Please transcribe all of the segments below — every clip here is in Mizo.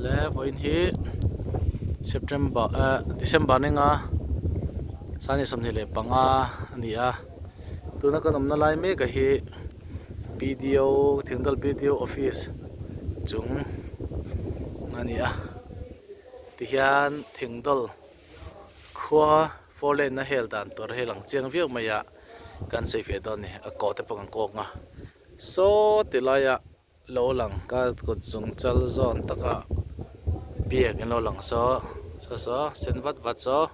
Awle vawiin hi September eh December ninga sani 25 a ni a tuna kan awmna lai mek a hi B_D_O Thingdal B_D_O office chung a ni a tihian Thingdal khua four lane a hel dan tur hi a lang chiang viau mai a kan sawi ve dawn a ni a kawh te pawh kan kawk ang a saw ti laia. Lo lang ka kut chung chal zawn taka biak in lo lang saw saw saw sen vat vat saw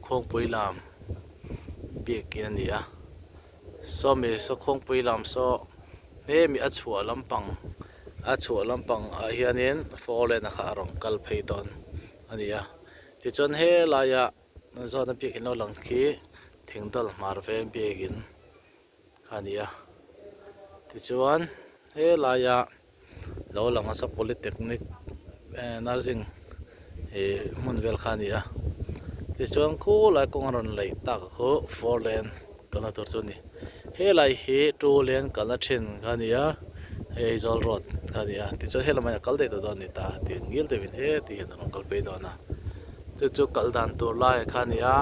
khuangpui lam biakin a ni a sawmi saw khuangpui lam saw hemi a chhuah lampang a chhuah lampang ah hianin four lane a kha a rawn kal phei dawn a ni a tichuan helaia zawn a biakin lo lang khi thingdal hmar veng biakin. a ni a tichuan helaia lo lang nasa polytechnic eh nursing ih hmun vel kha a ni a tichuan khulai kawng a rawn laih tak khu four lane kalna tur chu a ni helai hi two lane kalna thin kha a ni a hei Aizawl road kha a ni a tichuan helam ah hian a kal daih tawh dawn a ni ta tih ngil deuhin heti hian a rawn kal phei dawn a chu chu kal dan tur lai kha a ni a.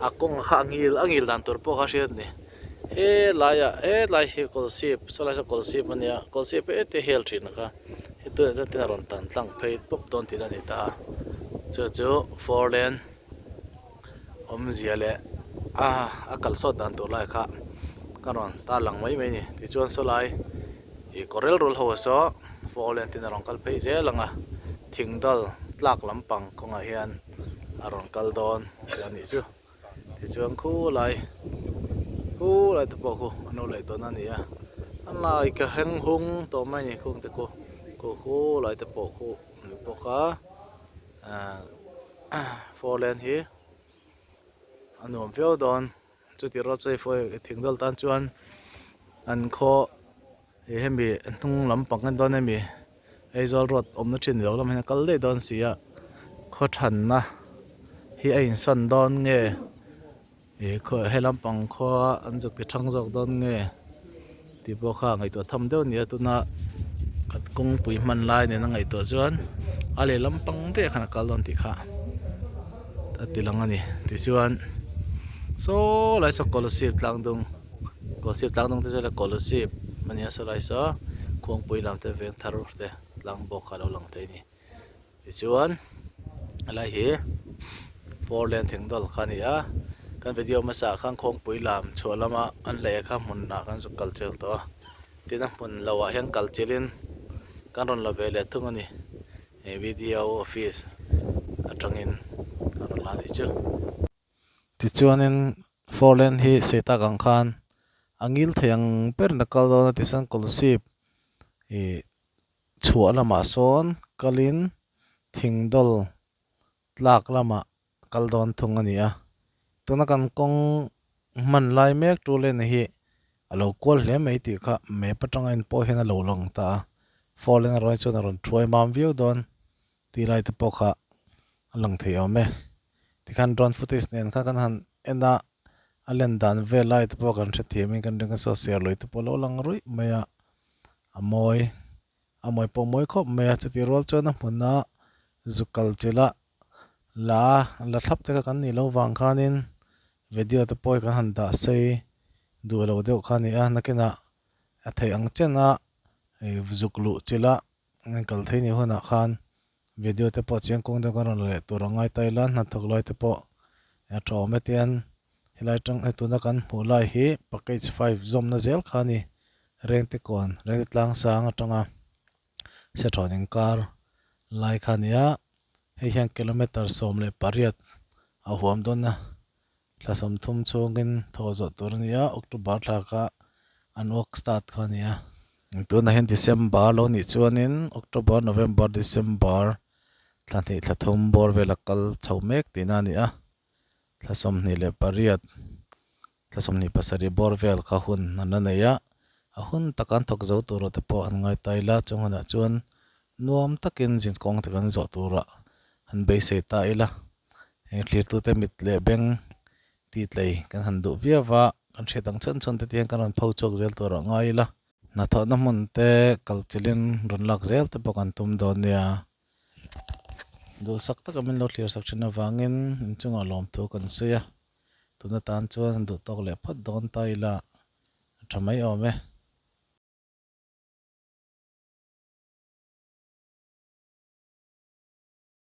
A kawng kha a ngil a ngil dan tur pawh kha a hriat a ni helaiah helai hi kawlsip sawlai saw kawlsip a nia kawlsip heti hel thin kha hetunah chuan tin a rawn tan tlang phei pawp dawn tihna a ni ta a chu chu four lane awmzia leh a a kal sawt dan tur lai kha ka rawn tarlang mai mai a ni tichuan sawlai ih kawr rel rul ho saw four lane tin a rawn kal phei zel ang a thing dal tlak lampang kawngah hian. a rawn kal dawn tih a nih chu tichuan khulai khulai te pawh khu an lo leh tawn a ni a a lai ka heng hung tawh mai a ni khung te khu khu khulai te pawh khu a ni bawk a ahh four lane hi a nuam viau dawn chuti rual chu hei thing dal tan chuan an khaw Ih hemi hnung lampang en dawn emi Aizawl road awmna thin ni lo lam hian a kal daih dawn si a khaw thanna hi a insawn dawn nge ih khaw he lampang khua an zuk ti thang zawk dawn nge tih pawh kha ngaihtuah tham deuh a ni a tuna kan kawngpui hman lai nen a ngaihtuah chuan a leh lampang daih ah khan a kal dawn tih kha a ti lang a ni tichuan saw lai saw Kolasib tlangdung. Kolasib tlang dang te chu Kolasib a nia sawlai saw khuangpui lam te veng thar te tlang bawk kha a lo lang thei a ni tichuan helai hi four lane thing dawlh kha a ni a kan video hmasa ah khan khuangpui lam chhuah lama an hlei kha hmunah kan zuk kal chel tawh a tin a hmun loh ah hian kal chilhin kan rawn la ve leh thung a ni he video office atangin a rawn la a nih chu. Tichuanin four lane hi sei tak ang khan a ngil thei ang berin a kal dawn a tichuan Kolasib ih chhuah lamah sawn kalin thing dawl tlak lamah kal dawn thung a ni a tuna kan kawng hman lai mek two lane hi a lo kual hle mai tih kha map atanga en pawh hian a lo lang ta a four lane erawh hi chuan a rawn thuai mam viau dawn. Tih lai te pawh kha a lang thei awm e. Tikhan drone footage nen kha kan han en a, a len dan vel lai te pawh kan hrethiam in kan ring a saw serlui te pawh a lo lang ruih mai a, a mawi a mawi pawh mawi khawp mai a, chutih rual chuan a hmuna zu kal chilh a la la thlap te kha kan nih loh vang khanin video te pawh hi kan han dah sei duh lo deuh kha a ni a, nakinah a theih ang chen a zuk luh chilh a. An kal thei ni hunah khan video te pawh chiang kawng deuh kan rawn la leh tur a ngai ta ila hnathawk lai te pawh a tha awm e tian helai tang he tuna kan hmuh lai hi package five zawmna zel kha a ni Rengte kawn Rengte tlang sang atanga Sethawn inkar lai kha a ni a hei hian kilometer 18 a huam dawn a thla 30 chhungin thawh zawh tur a ni a October thla kha an work start kha a ni a tunah hian December lo nih chuanin October November December thla hnih thla thum bawr vel a kal chho mek tihna a ni a thla 28 thla 27 bawr vel kha hun an la nei a a hun taka an thawk zo tur te pawh an ngai ta ila chung hunah chuan nuam takin zinkawng te kan zawh turah han beisei ta ila. Heng thlirtute mit leh beng tih tlei kan han duh viau va, kan hriat ang chhan chhan te tihian kan rawn pho chhuak zel tur ah ngai ila. Hnathawhna hmun te kal chilhin rawn lak zel te pawh kan tum dawn nia. Duhsak taka min lo thlir sak thin avangin inchungah lawmthu kan sawi a, tuna tan chuan duh tawk leh phawt dawn ta ila a tha mai awm e.